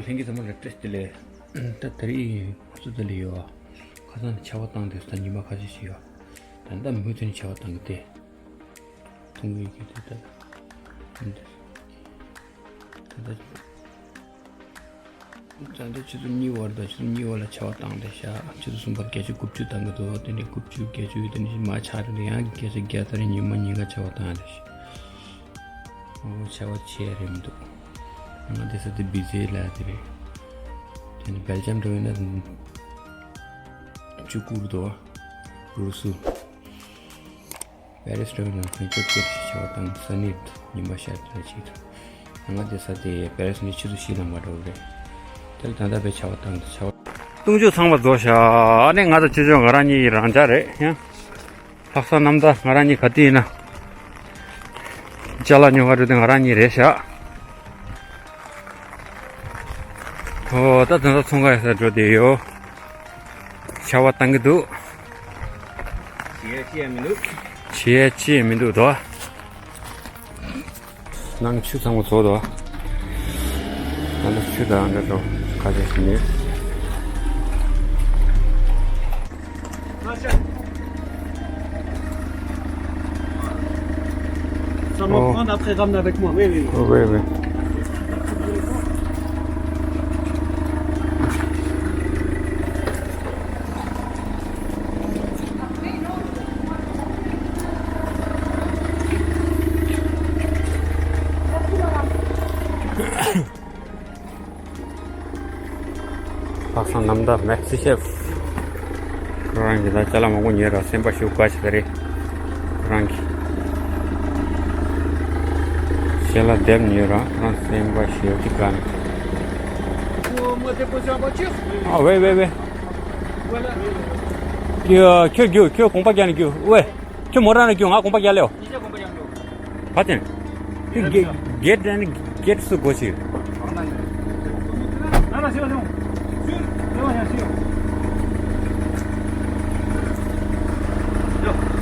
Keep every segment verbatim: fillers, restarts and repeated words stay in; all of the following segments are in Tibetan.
ལྷན་རྒྱས་ཚང་མ་ལ་བཀྲ་ཤིས་བདེ་ལེགས། ད་ད་རེས་ང་ཚོ་འདི་ལ་ཡོད། ཁ་སང་ནས་ཆར་པ་བཏང་དུས་ད་ཉི་མ་ཁ་ཤས་ཤིག་ཡོད། ད་ལྟ་མུ་མཐུད་ནས་ཆར་པ་བཏང་གི་བསྡད། མཐོང་གི་ཡོད་ཀྱི་དེ་ད། ད་ད་ད་ལྟ་ཆུ་ཚོད་གཉིས་བར་དང་ཆུ་ཚོད་གཉིས་བར་ལ་ཆར་པ་བཏང་བསྡད་ཤག་ཆུ་ཚོད་གསུམ་པར་བརྒྱད་ཅུ་དགུ་བཅུ་བཏང་གི་འདུག་དེ་ནས་དགུ་བཅུ་བརྒྱད་ཅུ་དེ་ནས་མར་ཆག་རེད། ཡང་བརྒྱད་ཅུ་བརྒྱད་ད་རེས་ཉི་མ་ཉིན་གང་ཆར་པ་བཏང་རེད་ཤག་འོ་བྱ་བ་བྱས་རེད་མི་འདུག་ང་དེ་ས་དེ་བི་ཛི་ལ་དེ་རེད། དེ་ནི་སྦེལ་ཇམ་འགྲོ་ཡིན་ན་ཆུ་བསྐོར་འདུག་རུ་སུ། པེ་རིས་འགྲོ་ཡིན་ན་ཆུ་བསྐོར་ཞིག་བྱ་བ་དང་ས་ནི་ཉི་མ་ཤར་དེ་ལ་ཆེད་དུ། ང་དེ་ས་དེ་པེ་རིས་ནི་ཆུ་ཚོད་བཞི་ལ་མ་འགྲོ་རེད། དེ་ལ་ད་ལྟ་བའི་བྱ་བ་དང་བྱ་བ། བཏུང་ཆུ་ཚང་མ་རྫོགས་ཤག་ཨ་ནི་ང་དང་ཅོ་ཅོ་ང་རང་གཉིས་རང་འཇགས་རེད་ཡང་། ལྷག་བསམ་རྣམ་དག་ང་རང་གཉིས་ག་དུས་ཡིན་ན། ཅ་ལག་ཉོ་ག་འགྲོ་དུས་ང་རང་གཉིས་རེད་ཤག་ཨོ་ད་ད་ལྟ་ཚོང་ཁང་ཡོད་སར་འགྲོ་བསྡད་ཡོད། ཆར་པ་བཏང་གི་འདུག་བྱེད་ཡས་ཅི་ཡང་མི་འདུག་བྱེད་ཡས་ཅི་ཡང་མི་འདུག་དོ། ནང་ཆུ་ཚང་མ་རྫོགས་འདུག་ད་ལྟ་ཆུ་དང་འདྲ་འགྲོ་ཁ་ཤས་ཤིག་མེད། Ça va Oh. prendre après, ramène avec moi. Oui, oui, oui. Oui, oui. ལྷག་བསམ་རྣམ་དག་མེག་སི་ཤེཕ། ཁོ་རང་གིས་ད་ཅ་ལག་མང་པོ་ཉོས་ར་སེམས་པ་ཞེ་པོ་དགའ་ཆེ་ད་རེད། ཁོ་རང་གིས་ཞལ་ལག་དེབ་ཉོས་ར་ཁོ་རང་སེམས་པ་ཞེ་པོ་ཅིག་དགའ་ནས། Vous me déposez en voiture ? Ah, oui, oui, oui. Voilà. ཁྱོད་ཁྱོད་རྒྱུགས། ཁྱོད་གོམ་པ་རྒྱག་ནས་རྒྱུགས། ཝེ། ཁྱོད་མོ་རང་ནས་རྒྱུགས། ང་གོམ་པ་རྒྱག་ལེའོ། ཕ་ཏན། ཁྱོད་གེ་གེ་ཊི་ནས་གེ་ཊི་སུ་གོ་ཞིག་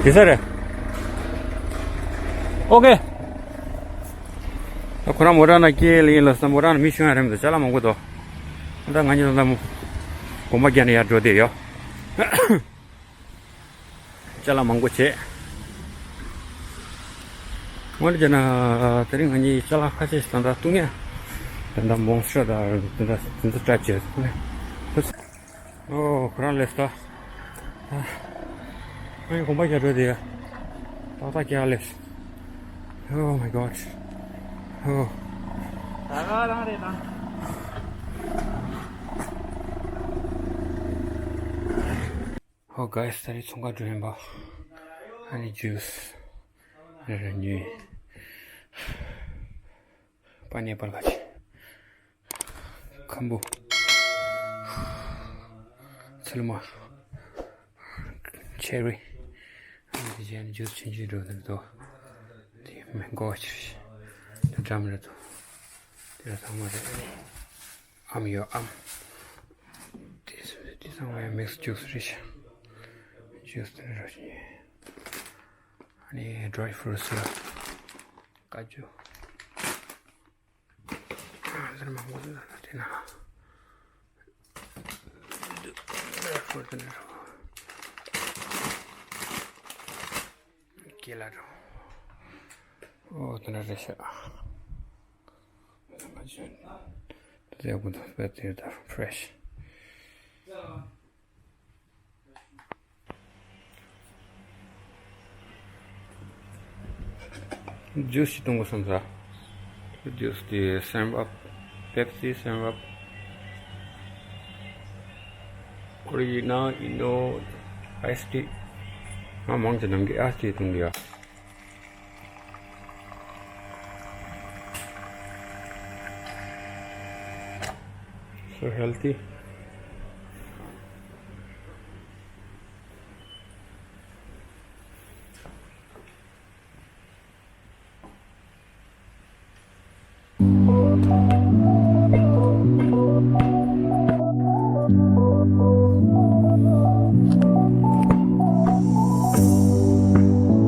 དེ་ས་རེད། ཨོ་ཀེ། ད་ཁོ་རང་མོ་རང་ན་སྐྱེལ་ཡིན་ལ་ས་མོ་རང་ན་མི་ཤོང་ཡ་རེད་མི་འདུག་ཅ་ལག་མང་པོ་འདུག་ད་ང་གཉིས་ད་ལྟ་མོ་གོམ་པ་རྒྱག་ནས་ཡར་འགྲོ་བསྡད་ཡོད། ཅ་ལག་མང་པོ་བྱས། དངོས་གནས་བྱས་ན་དེ་རིང་ང་གཉིས་ཅ་ལག་ཁ་ཤས་ཤིག་ད་ལྟ་བཏུང་ཡ། ད་ལྟ་མོང་སི་ཊར་དང་དེ་འདྲ་དེ་ཚོ་ཊའེ་བྱས། ཨོ་ཁོ་རང་སླེབས་ད། ཨ་ནི་གོམ་པ་རྒྱག་འགྲོ་དེ། ཏག་ཏག་རྒྱག་སླེབས། Oh my god. Oh. ད་ག་རང་རེད་ད། Oh guys, ད་རེས་ཚོང་ཁང་འགྲོ་ཡིན་པ། ཨ་ནི་ཇུས་རེ་རེ་ཉོས། པ་ནེ་པལ་ཁ་ཆེ། ཁམ་བུ། ཚལ་མ། ཆེ་རི། ཨ་ནི་དེ་རྗེས་ནི་ཇུས་ཆུང་ཆུང་འགྲོ་དེ་འདུག་དེ་མེང་གོ་ཆེ་རི། དེ་འགྲམ་རེད་འདུག་དེ་ལ་ཚང་མ་རེད། ཨམ་ཡོད་ཨམ། དེ་དེ་ཚང་མ་ཡང་མིག་སི་ཇུས་རེད་ཤག་ཇུས་དེ་རེད་ཤག་ཨ་ནི་ཌ་རའི་ཕུ་རུ་ཊི་ཡོད། ཀ་ཅུ། ཨ་ཟེར་མང་པོ་འདུག་དེ་ན། ཌ་རའི་ཕུ་རུ་ཊི་དེ་ནས་རོ། ཀེ་ལ་རོ། ཨོ་དེ་འདྲ་རེད་ཤག་དེ་ཡག་པོ་འདུག་དཔེ་དེ་ད་ཕི་རེ་ཤི། ཇུས་ཞིག་བཏུང་དགོས་བསམ་ས། ཇུས་དེ་སེམ་བབ། པེབ་སི་སེམ་བབ། ཨོ་རི་ཇི་ནལ་ཨི་ནོ་ཨའི་སི་ཊི། ང་མང་ཆེ་ནམ་རྒྱུན་ཨའི་སི་ཊི་བཏུང་གི་ཡོད། So healthy.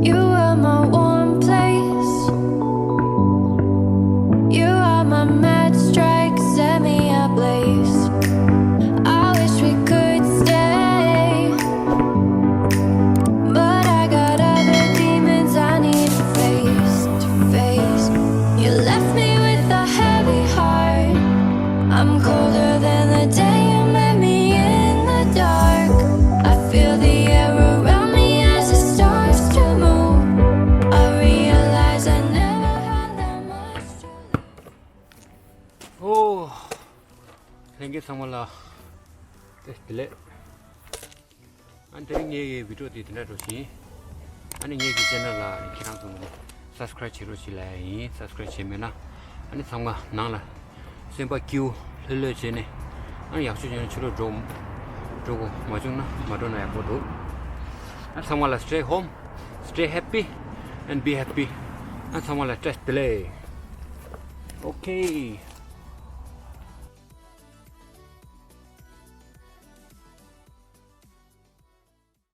You are my warm place. You are my mad strike. Set me up like ལྷན་རྒྱས་ཚང་མ་ལ་བཀྲ་ཤིས་བདེ་ལེགས། ཨ་ནི་དེ་རིང་ངའི་བི་ཌིའོ་དེ་དེ་འདྲ་འགྲོ་བཞིན། ཨ་ནི་ངའི་གི་ཆེ་ནལ་ལ་ཁྱེད་རང་ཚོ་སབ་སི་ཀ་རབ་བྱེད་རོགས་བྱེད་ལབ་ཡ་ཡིན། སབ་སི་ཀ་རབ་བྱས་མེད་ན། ཨ་ནི་ཚང་མ་ནང་ལ་སེམས་པ་སྐྱིད་པོ་ལྷོད་ལྷོད་བྱས་ནས། ཨ་ནི་ཡག་ཤོས་བྱས་ན་ཕྱི་ལོགས་འགྲོ། འགྲོ་དགོས། མ་བྱུང་ན་མ་འགྲོ་ན་ཡག་པོ་འདུག། ཨ་ཚང་མ་ལ་stay home, stay happy and be happy. ཨ་ཚང་མ་ལ་བཀྲ་ཤིས་བདེ་ལེགས། ཨོ་ཁེ།